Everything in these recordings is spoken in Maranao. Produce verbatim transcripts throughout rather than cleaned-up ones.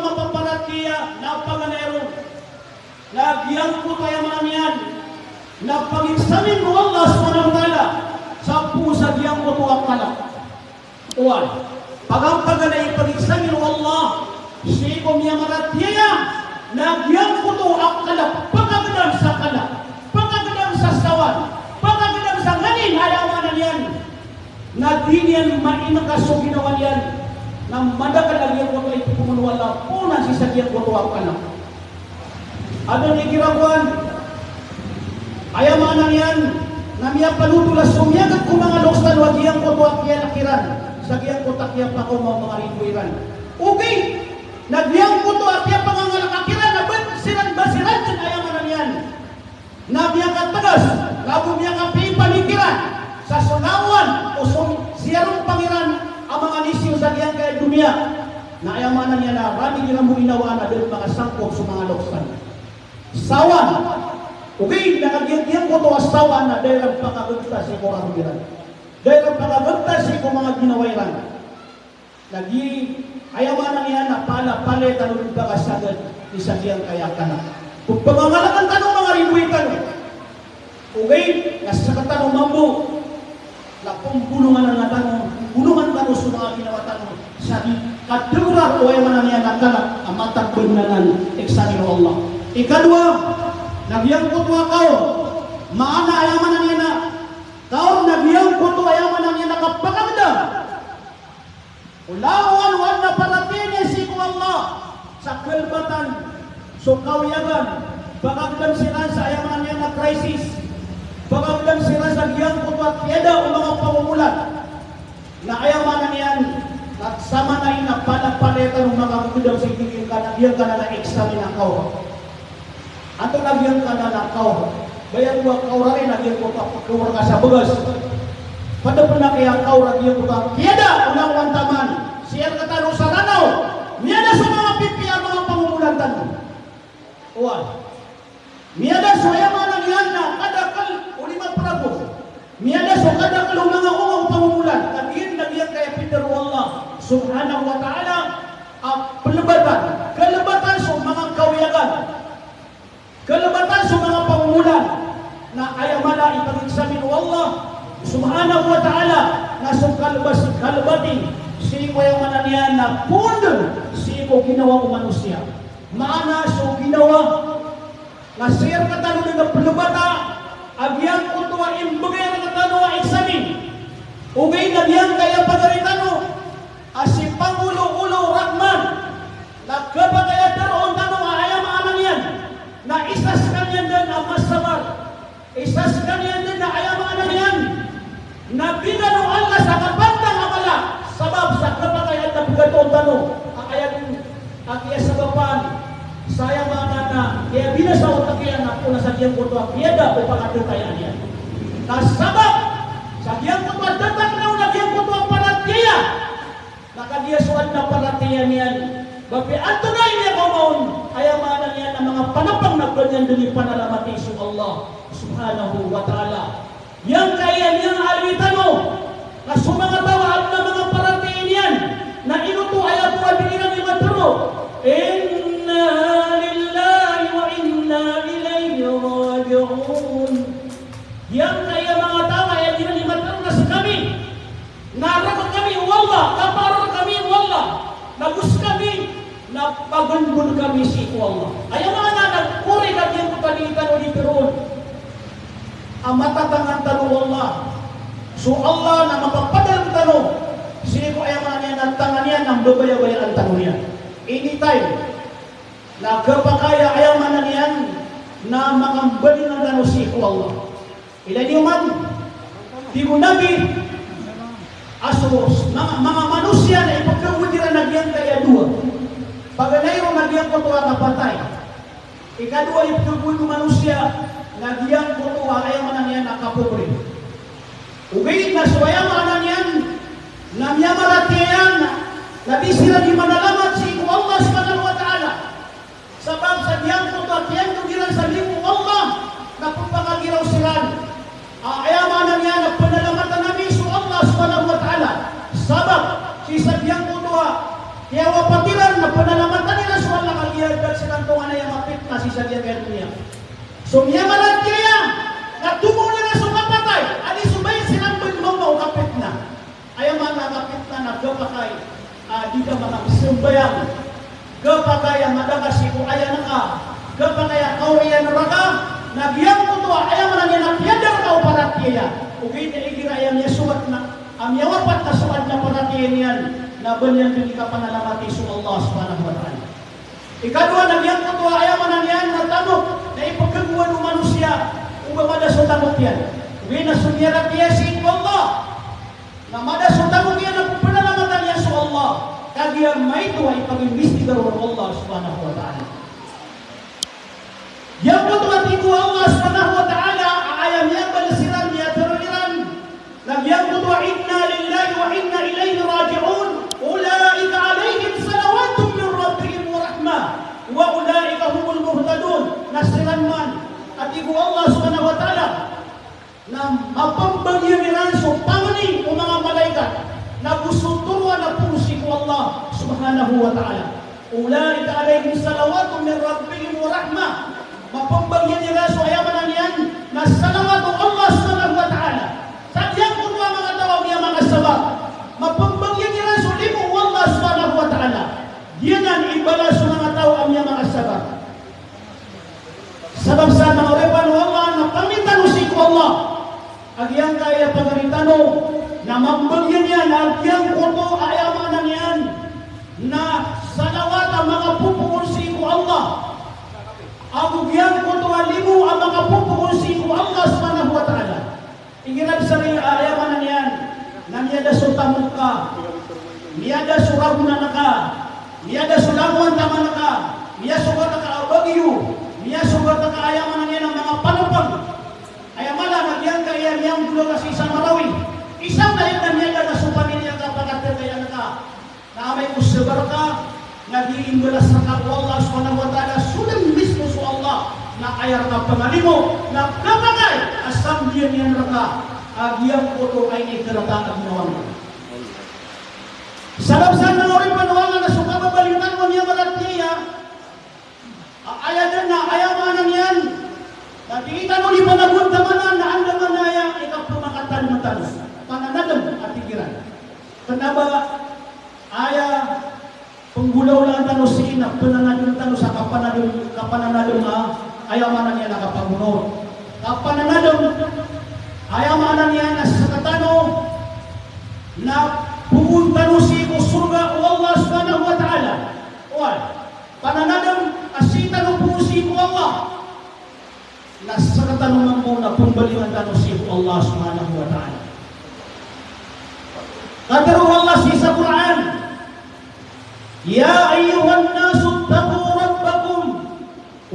mapaparatiyaya na paganay ron na giyangkoto a aya maana niyan na pageksamin o Allah subhanahu wa ta'ala sa poon sa giyangkoto a kalk. Oway, paganay, paganay i pageksamin o Allah sii ko miyamaratiyaya na giyangkoto a kalk, pagagdam sa kalk, pagagdam sa sawan, pagagdam sa nganin a aya maana niyan na di niyan mainengka so ginawa niyan, na madakl a giyangkoto a ipepemon o Allah poon sii sa giyangkoto a kalk. Adn i kirakowan, aya maana niyan na miyapanothol a somiyagad ko manga loks tano a giyangkoto a kiyalk iran sa giyangkoto a kiyapakaoma o manga ridoay iran. Ogaid na giyangkoto a kiyapangangalk iran a ba siran, ba siran dn, aya maana niyan na miyakatgas, na go miyakapiya i pamikiran sa so lawan o so siyarompang iran a manga nisyo sa giyangkaya doniya. Na aya maana niyan na ranig iran bo inawaan a da dn makasangkot so manga loks tano. Sawan. Ogaid na kagiya giyangkoto a sawan na da iran pakagagta sii ko rarog iran. Da iran pakagagta sii ko manga ginawa iran. Lagid, aya maana niyan na palapalaya tano dn pakasagad sii sa giyangkaya kalk. Ko pangangalakan tano o manga ridoay tano. Ogaid na sktano mambo na pmbolongan tano, pmbolongan tano so manga ginawa tano sa di kadawra o aya maana niyan na kalk a mataan a ba anan eksamin o Allah. Ikadowa, na giyangkoto a kaor. Maana aya maana niyan na kaor na giyangkoto a aya maana niyan na kapakagdam o langowan o adn a paratiyaya niyan sii ko Allah sa kalbatan so kawiyagan, pakagdam siran sa aya maana niyan na crisis, pakagdam siran sa giyangkoto a kiyada o manga pangomolan. Na aya maana niyan na samanaya na palapalaya tano makagagdam sii ko giyangkanan, giyangkanan a eksamin a kaor. Antonaa giyangkanan a kaor? Ba aya bo a kaor ari na giyangkoto a pkaor ka sa bgas. Pd pn a kiyakaor a giyangkoto a kiyada o langowan taman. Sii rktano sa Ranaw, miyada so manga pipiya a manga pangomolan tano. Oway. Miyada so aya maana niyan na kadakl o lima pragon. Miyada so kadakl o manga onga o pangomolan, ka giyanan na giyangkaya pitharo o Allah subhanahu wa ta'ala a plbatan, kalbatan so manga kawiyagan, kalbatan so manga pangomolan, na aya mala i pageksamin o Allah subhanahu wa ta'ala na so kalbas, kalbati sii ko aya maana niyan na poon dn sii ko ginawa o manosiya. Maana so ginawa na sii rktano dn a plbata a giyangkoto a imbgay rktano a eksamin. Ogaid na giyangkaya pagari tano a si Pangulo Olo Rahman na khapakay a tharoon tano a aya maana niyan na isa skaniyan dn a masabar. Isa skaniyan dn a aya maana niyan na bigan o Allah sa kapantang a mala, sabap sa khapakay a pagatoon tano a aya dn a kiyasabapan sa aya maana na kiyabinasa o takiya na poon sa giyangkoto a kiyada o pangatataya niyan. Na sabap sa giyangkoto a tatakna on a giyangkoto a paratiyaya. Na kagiya so adn a paratiyaya niyan, ba piya antonaa i miyakaoma on, aya maana niyan na manga panapang na ba niyan dn ipanalamati so Allah subhanahu wa ta'ala. Giyangkaya niyan a aloy tano na so manga taw a adn a manga paratiyaya niyan na ino oto, aya bo a di iran di matharo, "Inna lillahi wa inna ilayhi raji'un." Giyangkaya manga taw a aya di iran di matharo na skami na rk kami o Allah, kaparar kami o Allah, na go skami na pagnbon kami sii ko Allah. Aya maana na korek a giyangkoto a di tano di tharoon a matatangan tano o Allah. So Allah na mapapadalm tano sii ko aya maana niyan na tangan iyan na mbabayabayaan tano niyan. Anytime na khapakay a aya maana niyan na makambalingan tano sii ko Allah. Ilay niyo man, tig o Nabi a so manga, manga manosiya na ipkhagowad iran a giyangkaya dowa. Paganay ron na giyangkoto a kapatay. Ikadowa a ipkhagowad o manosiya na giyangkoto a aya maana niyan na kapobre. Ogaid na so aya maana niyan na miyamaratiyaya na di siran di manalamat sii ko Allah subhanahu wa ta'ala. Sabap sa giyangkoto a kiyandod iran sa limo o Allah na pphakagiraw siran. A, aya maana niyan na pnalamatan ami so Allah subhanahu wa ta'ala. Sabap sii sa giyangkoto a kiyawapat iran na pnalamatan iran So miyamaratiyaya na tomo iran so kapatay a di so baya siran pn mawma o kapitna. Aya maana a kapitna na gapakay a di ka makapsambayang, gapakay a mada ka sii ko aya ngka, gapakay a kaoriyan rka, na giyangkoto a aya maana niyan na kiyadar ka o paratiyaya. Ogaid na igira aya miyasogat na, a miyawapat na so adn a paratiyaya niyan, na ba niyan dn ikapanalamati so Allah subhanahu wa ta'ala. Ikadowa na giyangkoto a aya maana niyan na tamok na ipkhagowad o manosiya o ba mada so tamok iyan. Ogaid na so miyaratiyaya sii ko Allah na mada so tamok iyan na pphanalamatan iyan so Allah. Kagiya maito a ipagimbistigar o Allah subhanahu wa ta'ala. Giyangkoto a tig o Allah subhanahu wa ta'ala a aya miyabaloy siran, miyatharo iran, na giyangkoto a inna lillahi wa inna ilayhi raji'un, ulaika alayhim salawatun min rabbihim wa rahmah, wa ulaika humul muhtadun. Na siran man, a tig o Allah subhanahu wa ta'ala, na mapmbagian iran so pangni o manga malaikat, na go so toroan a poon sii ko Allah subhanahu wa ta'ala. Ulaika alayhim salawatun min rabbihim wa rahmah. Mapmbagian iran so aya maana niyan na salawat o Allah subhanahu wa ta'ala. Sa giyangkoto a manga taw a miyamakasabar, mapmbagian iran so limo o Allah subhanahu wa ta'ala. Giyanan i balas o manga taw a miyamakasabar. Sabap sa manga oripan o Allah na pangni tano sii ko Allah a giyangkaya pagari tano na mambagian iyan a giyangkoto a aya maana niyan na salawat a makapopoon sii ko Allah, ago giyangkoto a limo a makapopoon sii ko Allah subhanahu wa ta'ala. Igira bs a aya maana niyan na miyada so tamok ka, miyada so ragonan ka, miyada so langowan taman ka, miyasogat ka a bagyo, miyasogat ka a aya maana niyan na manga panopang. Aya maana na giyangkaya miyanggolawla sii sa Marawi. Isa na iyan na miyada na so pamilya ka, pakathakay angka. Na amay ko sabar ka, na di imbalas rka o Allah subhanahu wa ta'ala, so dn mismo so Allah na aya rka pangalimo, na gapakay a sambiyan iyan rka a giyangkoto a inikarata a ginawa ngka. Sabap sa manga oripan o Allah na so kababaloy tano a miyamaratiyaya, a, aya dn na, aya maana niyan na di tano di panagontamanan na andamanaya i kapmakatadm tano. Pananadm a tig iran. Kna ba aya pnggolawlaan tano sii na pananadm tano sa kapanadm, kapananadm a aya maana niyan na kapagonot. Kapananadm, aya maana niyan na sktano na poon tano sii ko sorga o Allah subhanahu wa ta'ala. Oway. Pananadm a sii tano poon sii ko Allah na sktano mambo na pmbalingan tano sii ko Allah subhanahu wa ta'ala. Katharo o Allah sii sa Qur'an, "Ya ayyuhan nasu ittaqu rabbakum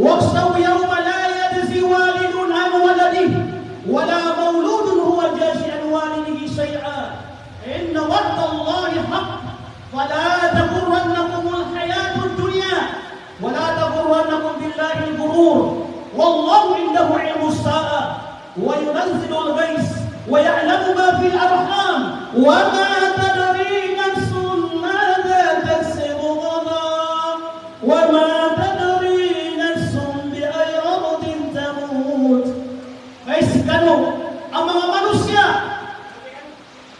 wakhshaw yawman la yajzi walidun an waladihi wala mawludun huwa jazin an walidihi shay'a. Inna wa'dallahi haqq, fala taghurrannakumul hayatud dunya, wala yaghurrannakum billahil ghurur. Wallahu indahu ilmus sa'ah, wa yunazzilul ghaitha, wa ya'lamu ma fil arham, wa ma tadri nafsun madha taksibu ghadan, wa ma tadri nafsun bi ayyi ardin tamut." Hay skano a manga manosiya,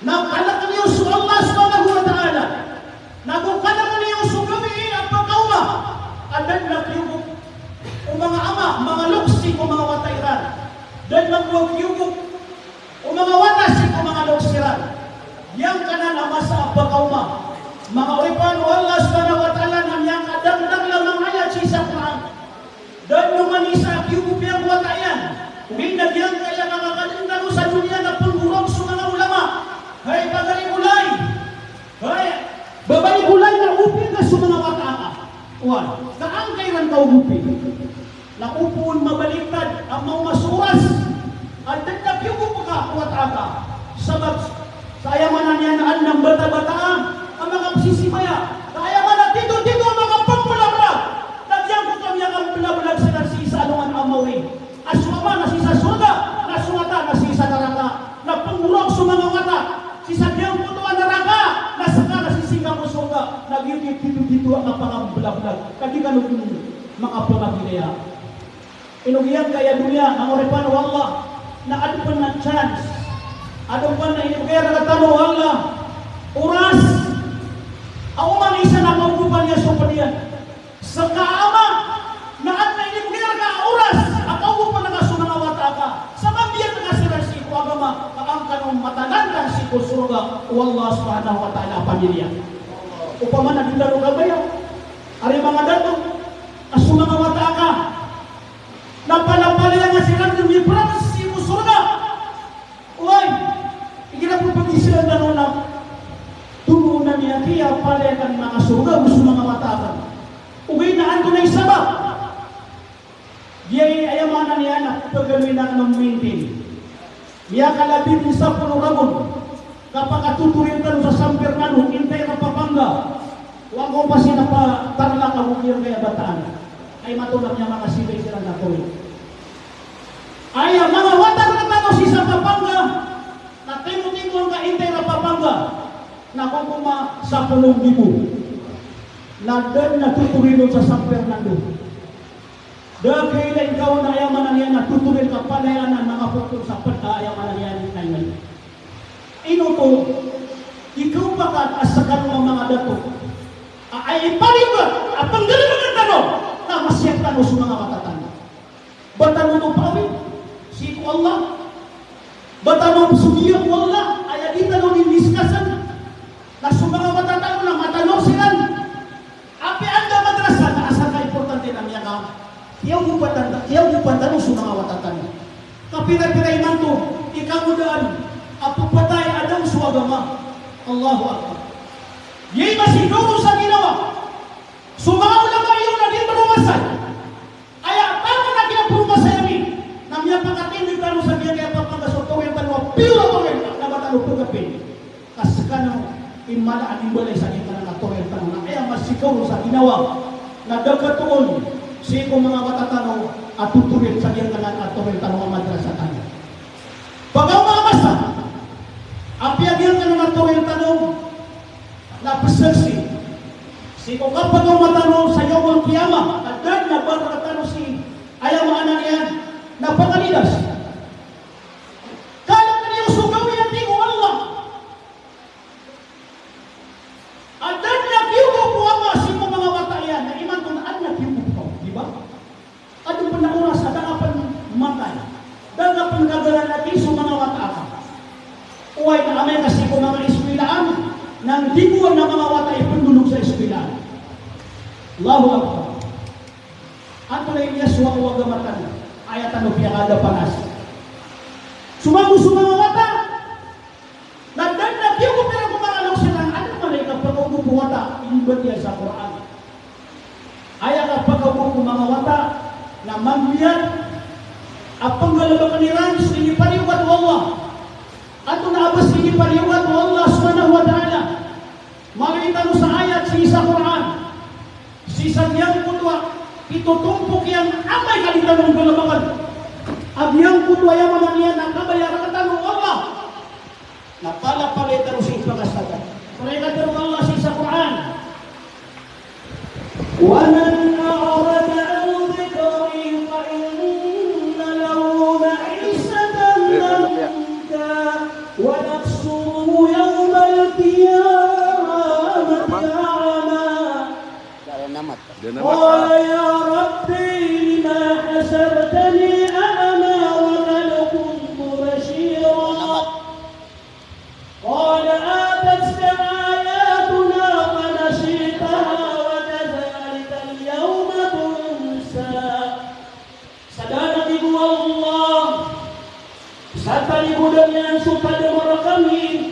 na kalk niyo so Allah subhanahu wa ta'ala. Na go kalk niyo so gawii a pkaoma a da dn a kiyogop o manga ama, manga loks sii ko manga wata iran. Da dn mambo a kiyogop o manga wata sii ko manga loks iran. Giyangkanan a masa a pkaoma. Manga oripan o Allah subhanahu wa ta'ala, na miyakadangdangla manga ayat sii sa Qur'an. Da dn oman isa a kiyogop iyan ko wata iyan. Ogaid na giyangkaya kakadn tano sa doniya na pnggorok so manga ulama. Hay pagari ko lay. Hay babay ko lay, na ogopi ngka so manga wata aka. Oway, ka angkaya iran kaogopi. Na opama mabaliktad a maoma so oras a da dn a kiyogop ka ko wata aka. Sabap sa aya maana niyan na adn a mbata-bataa a makapsisibaya. Ka aya maana tito-tito a makapmblablag. Na giyangkoto a miyakamblablad siran sii sa alongan a mawri a so ama na sii sa sorga, na so wata na sii sa naraka. Na pnggorok so manga wata sii sa giyangkoto a naraka, na ska na sii singka ko sorga. Na giyoto i tito-tito a kapangamblablad. Ka di kano dn makapamaginaya. Ino giyangkaya doniya, manga oripen o Allah, na adn pn a chance, adn pn a inibgay rktano o Allah a oras, a oman isa na kaogopan iyan so pd iyan. Ska a ama, na adn a inibgay rka a oras a kaogopan ka so manga wata ka, sa mabiyag ka siran sii ko agama, ka an kano matalantan sii ko sorga o Allah subhanahu wa ta'ala a pamilya. Opama na di tano kabaya, ari manga dato, a so manga wata ka, na palapalaya nga siran dn miprangsa sii ko sorga. Oway, igira pn pagizaan tano na tomo na miyakiyapalaya ka manga sorga go so manga wata ka. Ogaid na antonaa i sabap? Giyai, aya maana niyan na pagaloy na mamaintain. Miyakalabi dn sapolo ragon. Kapakatotoril tano sa San Fernando, Inter Pampanga. Oway, ko pasin a pa Tarlac ago giyangkaya Bataan. Ay mato na miyamakasibay siran na toy. Aya manga wata rktano sii sa Pampanga, na timo-timo angka Inter Pampanga, na kokoman sapolo nggibo. Na da dn a totoril on sa San Fernando. Da a kailay ngka on, aya maana niyan na totoril ka palaya anan, manga foto sa pd a, aya maana niyan na ingd. Ino oto, di kaopakat a skano a manga dato a aya ipaliyogat a pnggalbkn tano na masiyap tano so manga wata tano. Ba tano oto paawid sii ko Allah? Ba tano oto sogiya ko Allah? Aya di tano diniskasan na so manga wata tano na matalok siran. Apiya anda madrasa na asar ka importante na miyaka, kiyaogopan ta-, kiyaogopan tano so manga wata tano. Kapira-pira imanto i kangodaan a pphatay a da on so agama. Allahu Akbar. Giyai masigaw ron sa ginawa. So manga ulama iyan na di mromasay. Aya taman a kiyapromasay ami na miyapakatindg tano sa giyangkaya Pampanga so toril tano a pure toril, na ba tano pagapin. Ka skano i mala a di mbalay sa giyangkanan a toril tano na aya masigaw sa ginawa na da katoon sii ko manga wata tano a totoril sa giyangkanan a toril tano a madrasa tano. Pagaw manga masa, apiya giyangkanan a toril tano na pzaksi sii ko kapagaw matano sa Yawmul Qiyamah, na da dn a ba rktano sii, aya maana niyan na pangalidas. Kalk niyo so gawii, a tig o Allah. A da dn a kiyogo ko ama sii ko manga wata iyan, na imanto na adn a kiyogo ko, di ba? Adn pn a oras a da ka pn matay, da ka pn kagaran a di so manga wata ka. Oway, na amay ka sii ko manga iskwilaan, na nggibo a manga wata i pndolog sa iskwilaan. Allahu Akbar. Antonaa i miyasowa o agama tano? Aya tano piyakadapanas. So mambo so manga wata, na da dn a kiyogo pira ko manga loks iran, adn man i kapakaogop o wata, inimbat iyan sa Qur'an. Aya kapakaogop o manga wata na mambiyag a pnggalbkn iran so inipariyogat o Allah. Antonaa bs i inipariyogat o Allah subhanahu wa ta'ala? Maloy tano sa ayat sii sa Qur'an. Sii sa giyangkoto a pito tompok iyan amay ka di tano nggalbkn a giyangkoto a aya maana niyan na kabaya rktano o Allah. Na palapalaya tano sii pakasadan. Pira i katharo o Allah sii sa Qur'an? ومن أعرض عن ذكري فإن له معيشة ضنكا ونحشره يوم القيامة أعمى. قال يا رب لم حشرتني أعمى وقد كنت بصيرا. قال آتتك آياتنا فنسيتها وكذلك اليوم تنسى. Sadn a tig o Allah, sa taligodan iyan so tadm rkami,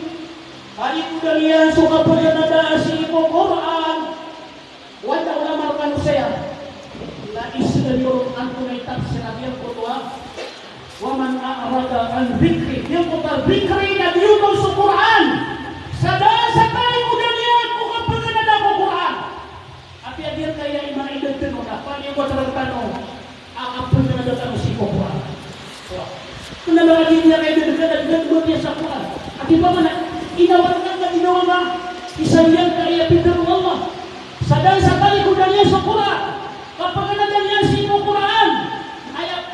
taligodan iyan so kapaganada sii ko Qur'an. Wata o ulama rkano saya na isda niyo ron antonaa i tafsir a giyangkoto a, "Wa man a'rada an dhikri." Giyangkoto a dhikri na giyoto so Qur'an. Sadn sa taligodan iyan ko kapaganada ko Qur'an. Apiya giyangkaya i maana i da tano na paliyogat rktano a kapaganada tano sii ko Qur'an. Kna ba a di niyan kaidadkn a di dn matiya sa Qur'an. Ati ba mana inaw rkano na ginawa nga isa giyangkaya pitharo o Allah. Sadn sa taligodan iyan so Qur'an, kapaganada niyan sii ko Qur'an. Aya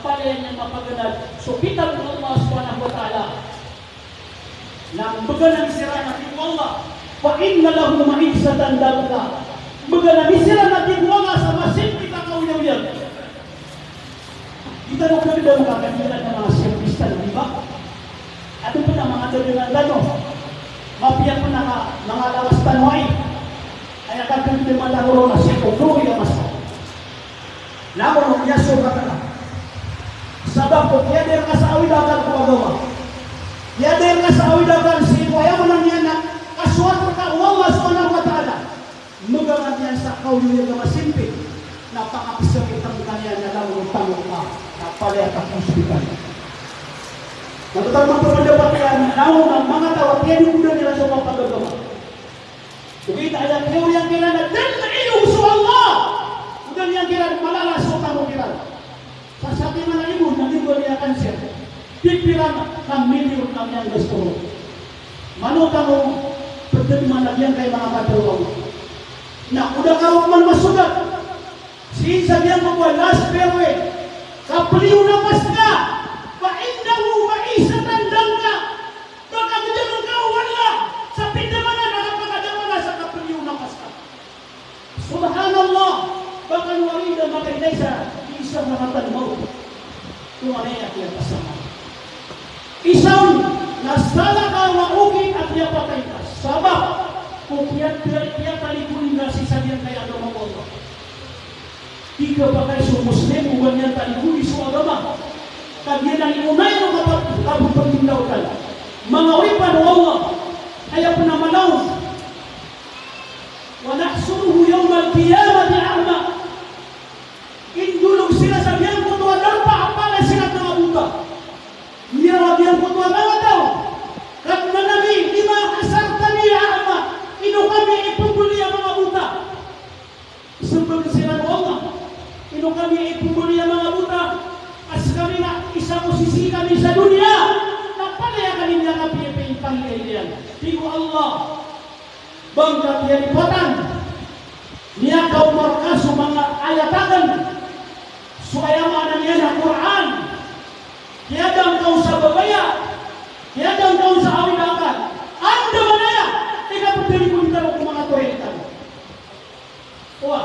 Palaya niyan mapaganad so kitab o Allah Subhanahu wa Ta'ala. Na mbgan ami siran a tig o Allah, "Fa inna lahu ma'ishatan danka." Mbgan ami siran a tig o Allah sa masimpit a kaoyagoyag. Di tano kagdam ka kadiran a manga siyentista na, di ba? Adn pn a manga dadangan tano. Mapiya pn a manga lawas tano ai. Aya kagdam tano ron na sii ko gawii a masa. Na ino miyasogat ka? Sabap ko kiyadayr ka sa awid akal ko agama. Kiyadayr ka sa awid akal sii ko aya maana niyan na kasoat rka o Allah Subhanahu wa Ta'ala. Mbgan iyan sa kaoyagoyag a masimpit, na pakapsakitn ka niyan na langon o tamok ka, na palaya ka sa ospital. Na btad mambo a pandapat iyan, na langon a manga taw a kiyadikodan iran so kapagagama. Ogaid na aya teorya kiran na da dn a iyog so Allah, o da niyan kiran malalaso tamok iran. Sa satiman a ibo na di ba niyan kanser. Pipira ka milyon a miyanggasto ron. Mano tano pd man a giyangkai manga katharo o Allah. Na o da ka ron man masogat sii sa giyangkoto a last farewell, kapliyo na paska, fa inna lahu ma'ishatan danka. Ba ka gdam ka o Allah sa pindamanan a kapakadama na sa kapliyo na paska. Subhanallah, ba kano a rida makailay sa isa na mataan mawt. Tonganay a kiyapasama. Isa on na salakaw a okit a kiyapatay ka. Sabap ko kiyat-, kiyatalikodi ka sii sa giyangkai a agama o Allah. Di kapakay so Muslim o ba niyan talikodi so agama. Kagiya na inonay o kapa-, kapagpagindawtan. Manga oripan o Allah, aya pn a malaw. Wa nahshuruhu yawmal qiyamati a'ma. Indolog siran sa giyangkoto a darpa a palaya siran manga bota. Miyawa giyangkoto a manga taw, Kadnan ami, lima hashartani a'ma. Ino kami ipmbaloy a manga bota? Smbag siran o Allah, ino kami ipmbaloy a manga bota? A skami na isa ko sisii kami sa doniya, na palaya kami miyakapiyapiya i pangilay iyan. Tig o Allah, ba ngka kiyalipatan, miyakaoma rka so manga ayat akn, so aya maana niyan na Qur'an, kiyadaan ka on sa babaya, kiyadaan ka on sa awid a akal, andamanaya i kaptalikodi tano ko manga toy tano. Oway.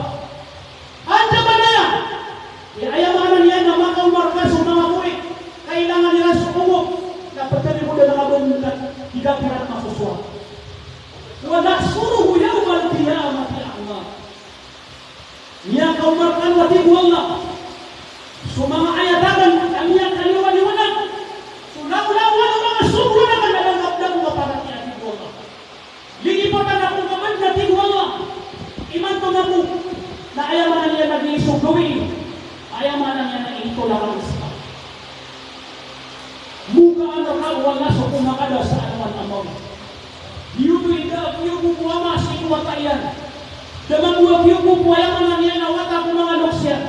Andamanaya i aya maana niyan na makaoma rka so manga murid, kailangan iran so omo, na pthalikodan ka a ba ngka di ka kiran masosoat. Wa nahshuruhu yawmal qiyamati a'ma. Miyakaoma rkano, a tig o Allah, so manga ayat akn a miyakaliwaliwanag so langolangon o manga sogoan akn a da ngka pd a paratiyaya, a tig o Allah. Lilipatan ako ngka man, a tig o Allah. Imanto na bo na aya maana niyan na gii so gawii, aya maana niyan na initolang a Islam. Mokaana ka o Allah so komakada sa anoman a mawri. Giyoto i da a kiyogopo o ama sii ko wata iyan. Da mambo a kiyogopo, aya maana niyan na wata, ko manga loks iyan.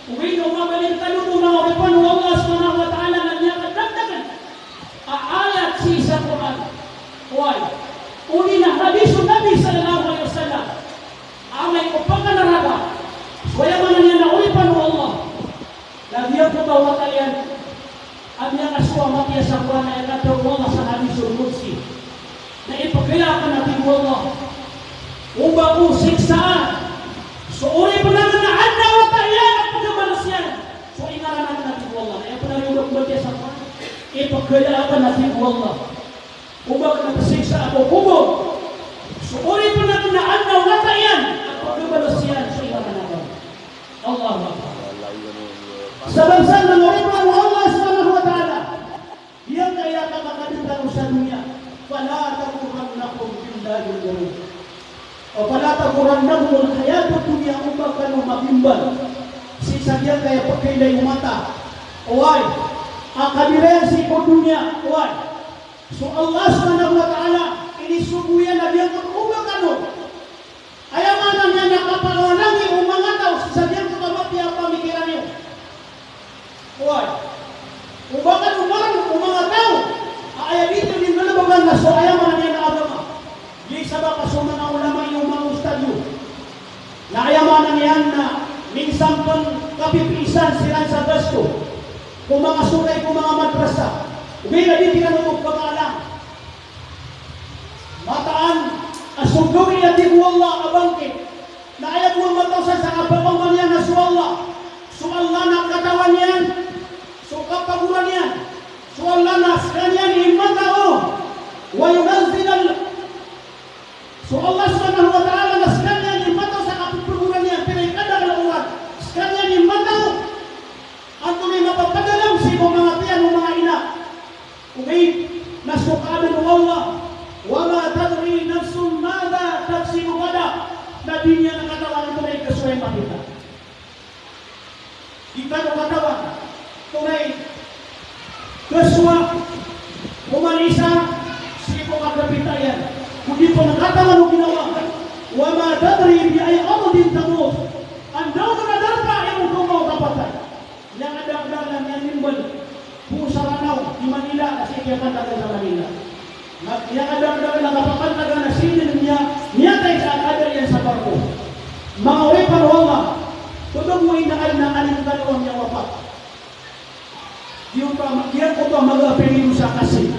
Ogaid na o mabalin tano ko manga oripan o Allah Subhanahu wa Ta'ala na miyakadakdakl a ayat sii sa Qur'an. Oway. Odi na hadis o Nabi sallallahu alaihi wasallam. Amay ko pakanaraka so, aya maana niyan na oripan o Allah, na giyangkoto a wata iyan a miyakasowa, mapiya sa Qur'an, aya katharo o Allah sa hadis o qudsi, na ipkhaya akn, a tig o Allah, o ba ko siksaan so oripn akn a adn a wata iyan a pkhabalas iyan so ingaran akn, a tig o Allah. Na aya pn a riyo ba ko mapiya sa Qur'an, ipkhaya akn, a tig o Allah, o ba akn psiksaa ko kobor so oripn akn a adn a wata iyan a pkhabalas iyan so ingaran akn. Allahu Akbar. Sabap sa manga oripan o Allah Subhanahu wa Ta'ala, giyangkaya kamakadn tano sa doniya, fala taghurrannakum billahi al-ghurur. O fala taghurrannakumul hayatud dunya, o ba kano magimbal sii sa giyangkaya pkhailay o mata. Oway, a kabiraya sii ko doniya, oway. So Allah Subhanahu wa Ta'ala, inisogo iyan a giyangkoto o ba kano, aya maana niyan na kapakalangi o manga taw sii sa giyangkoto a mapiya a pamikiran iyo. Oway. O ba kano man o manga taw a aya dii tano inalbagan na so, aya maana niyan na agama. Giya i sabap a so manga ulama iyo, manga ustadh iyo, na aya maana niyan na minsan pn kapipiisan siran sa gasto. ko manga sokay ko manga madrasa. Ogaid na di tano pagkaalam. Mataan a so gawii a tig o Allah a bangkit na aya bo a mataw sa sa kapakaoma niyan na so Allah. So Allah na katawan iyan so kapagoran iyan. So Allah na skaniyan i matao. Wa yunazzilul So Allah Subhanahu wa Ta'ala na skaniyan i matao sa kapagoran iyan, pira i kadakl a oran, skaniyan i matao. Antonaa i mapapadalm sii ko manga tiyan o manga ina. Ogaid na so kaadn o Allah, wa ma tadri nafsun madha taksibu ghada. Na di niyan katawan antonaa i kasowa i mapita. Di tano katawan antonaa i kasowa o manga isa sii ko kapita iyan. Ko di pn katawan o ginawa. Wa ma tadri bi ayyi ardin tamut. Anda on a darpa i ron ko manga kapatay. Miyakadakdakl a miyanimbl ko sa Ranaw i Manila, na sii kiyapantagan sa Manila. Na miyakadakdakl a kapapantagan na sii dn miya, miyatay sa akadal iyan sa barko. Manga oripn o Allah, pd ko ina adn a alim tano a miyawapat. Giyoto a, giyoto a maga a pinirosa a kasing.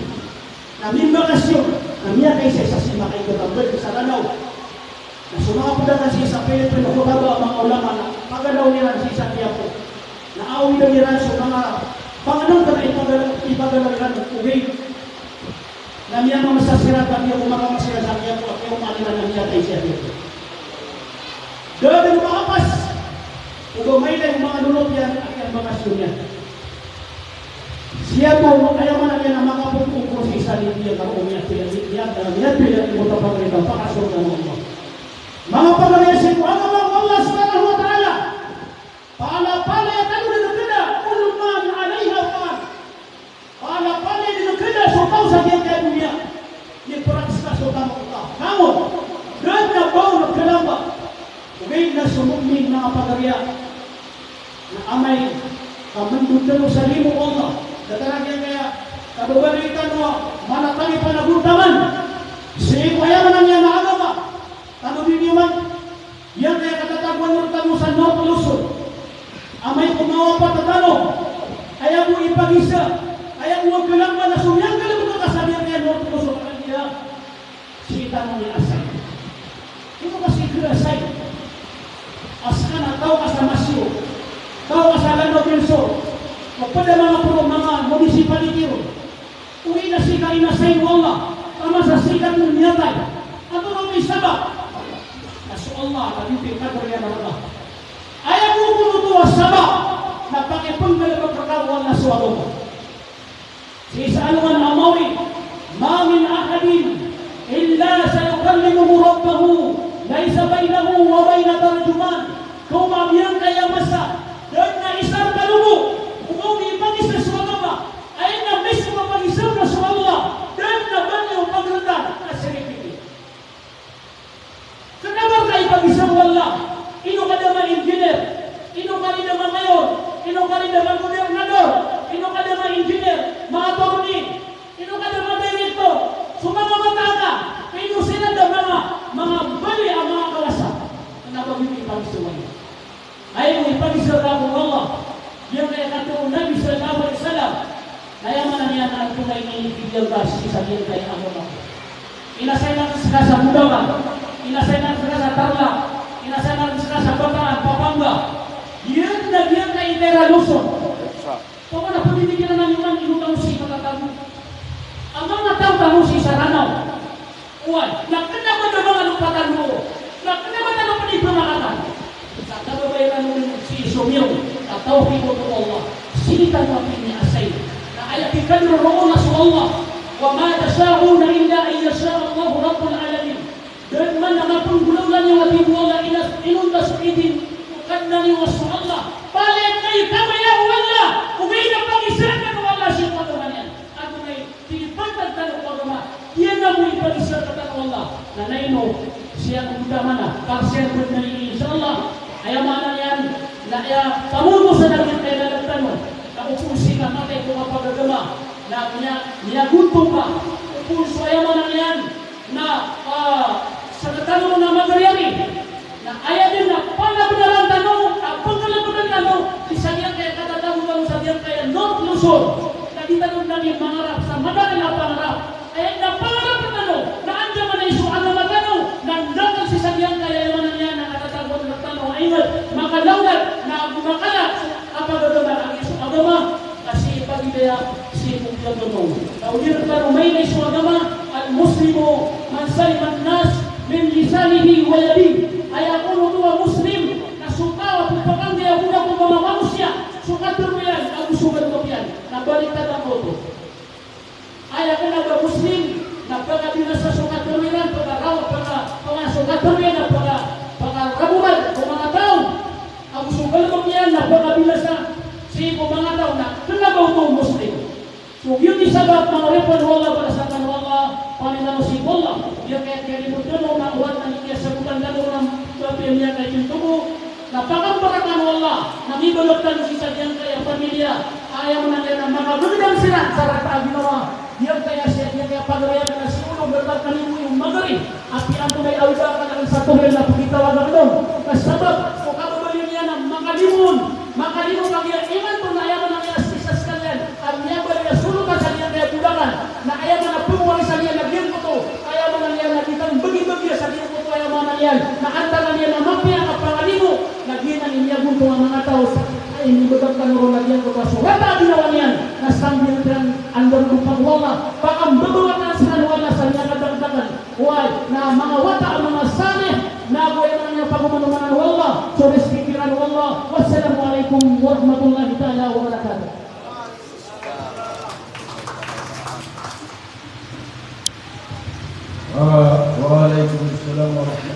Na mimbakasyon, na miyakaisa sa sii makaikot a bd sa Ranaw. Na so manga pd akn sii sa Pilipino, khutaba a manga ulama na paganaw iran sii sa tiyapo. Na awid iran so manga panganaw ka na ipaganaw, ipaganaw iran ogaid na miyamamasa siran, ka miyaoma ka masa siran sa tiyapo, a kiyaoma iran na miyatay siran. Da dn makapas o ba mailay o manga lolot iyan a kiyambakasyon iyan. Sii ko, aya maana niyan na makapopoon ko sii sa Libya, ka o miyatay, miya, miyatay, miyatay ko tapagrita, pakasorga o Allah. Manga pagari sii ko agama o Allah Subhanahu wa Ta'ala. Palapalaya tano dn kna, kullu man alayha fan. Palapalaya dn kna so taw sa giyangkaya doniya. Miyapragska so tamok o taw. Namon, da dn a ba on kalamba. Ogaid na so mu'min, manga pagariya, na amay ka mndod tano sa limo o Allah, datar a giyangkaya kababaloy tano a manatali panagontaman sii ko aya maana niyan a agama tano dn iman. Giyangkaya katatagoan rktano sa North Luzon. Amay ko mawapat tano, aya bo ipagisa, aya bo a kalamba na so miyanggalbk ka sa giyangkaya North Luzon, a kagiya sii tano miyaasay. Ino ka sii khaasay? A ska na taw ka sa Masiu, taw ka sa Lanao del Sur, o pd a manga pro, manga municipality ron. Oway, na sii ka inasay o Allah, ka masa sii ka dn miyatay. Antonaa i sabap? Na so Allah, na di pn kadr iyan a rk. Aya bo kon oto a sabap na pakipnggalbk rka o Allah so agama. Sii sa alongan a mawri, "Ma min ahadin illa sayukallimuhu rabbuhu, laysa bainahu wa bainahu tarjuman." Ka oba miyangkaya masa, da dn a isa rka lobo o ba on ipagisa so agama, aya na mismo a pagisa rka so Allah, da dn a ba niyan pagrtan a sii rk. Kna ba rka ipagisa o Allah, ino ka da ma-engineer, ino ka ri da ma-mayor, ino ka ri da ma-gobernador, ino ka da ma-engineer, ma-attorney, ino ka da ma-director, so manga mataan ka, ino siran da manga, manga bali a manga kalasa. Kna ba giyoto ipagisa o Allah. Aya bo ipagisa rka ko Allah, giyangkaya katharo o Nabi sallallahu alaihi wasallam, na aya maana niyan na antonaa i inibgay ka sii sa giyangkaya agama. Inasay na rk ska sa Bundakan, inasay na rk ska sa Tarlac, inasay na rk ska sa Bataan, Pampanga. Giyanan na giyangkaya i Luzon. Pamana pd i mikiran ami man, ino tano sii matatago a manga taw tano sii sa Ranaw. Oway, na kna ba da manga lopa tano, na kna ba tano pd i pamakakan. Sa kababayaan tano dn sii so miyaw, na tawhid o Allah. Sii tano a piniasay. Na aya pikadroroon na so Allah. Wa ma tasha'una illa an yasha Allahu Rabbul Alamin. Da dn man a mapnggolawla niyo a tig o Allah, ina, inonta so idin o Kadnan iyo a so Allah. Palaya niyo kabaya o Allah, ogaid na pagiza tano o Allah sii ko agama niyan. Antonaa i pipantag tano ko agama, giyanan bo i pagiza tano o Allah. Na ino, sii ko gudamana, ka sii ko gudamana, insha Allah. Aya maana niyan, na aya pamono sa daging kailangan tano. Na opama sii ka matay ko kapagagama, na miya, miyagonto ka. Opama so aya maana niyan, na, ah, sa katano na magariari. Na aya dn na panabnaran tano, a pnggalbkn tano, sii sa giyangkaya katatago tano sa giyangkaya North So, na di tano dn mangarap sa madakl a pangarap. Aya dn a pangarap tano na andamanaya so agama tano, na ndakl sii sa giyangkaya, aya maana niyan na katatagoan rktano a ingd, makalaolad, na ago makala so kapagagama a giya so agama, ka sii pagidaya sii ko giyangkoto. Na o di rktano mailay so agama, al-Muslimu man salima an-nas min lisanihi wa yadihi. Aya kon oto a Muslim na so taw a pphakanggayagoda ko manga manosiya so katharo iyan ago so galbk iyan. Na baliktad angkoto. Aya kna ba Muslim na phakabinasa so katharo iran, phakaraw, phaka, phaka so katharo iran na phaka, phakaraborad ko manga taw ago so galbk iyan na phakabinasa sii ko manga taw, na kna ba oto Muslim? So giyoto i sabap, manga oripn o Allah, balasan tano o Allah, pangnin tano sii ko Allah. Giyangkaya kiyaribot tano na owat na giya sabotan tano na ba piyamiyakaitn tano, na pakambarakan o Allah, na mibagak tano sii sa giyangkaya pamilya, aya maana niyan na makagdam siran sa rata a ginawa. Giyangkaya sii, giyangkaya pagari akn na sii olo, btad kn i bo i magari. Apiya antonaa i awida akn a sa tohir na pkitawagan on. Ka sabap ko kababaloy niyan na makalimo on. Makalimo ka giya imanto na aya maana niyan a sii sa skaniyan a miyabaloy a solotan sa giyangkaya bolakan. Na aya maana pmowarisan iyan na giyangkoto. Aya maana niyan na di tano bagi-bagi sa giyangkoto, aya maana niyan na antaa niyan a mapiya a pangalimo. Na giyanan i miyagontong a manga taw sa, ay, inibagak tano ron na giyangkoto a so rata a ginawa niyan na sanggiyan iran a ndardopa ko Allah. Pakambabawatan siran o Allah sa miyakadakdakl. Oway, na manga wata a manga salih, na ago aya maana niyan pagomanomanan o Allah so rizki kiran o Allah. Wassalamu alaikum warahmatullahi taala wabarakatuh. Ah, wa alaikum assalam warahmatullahi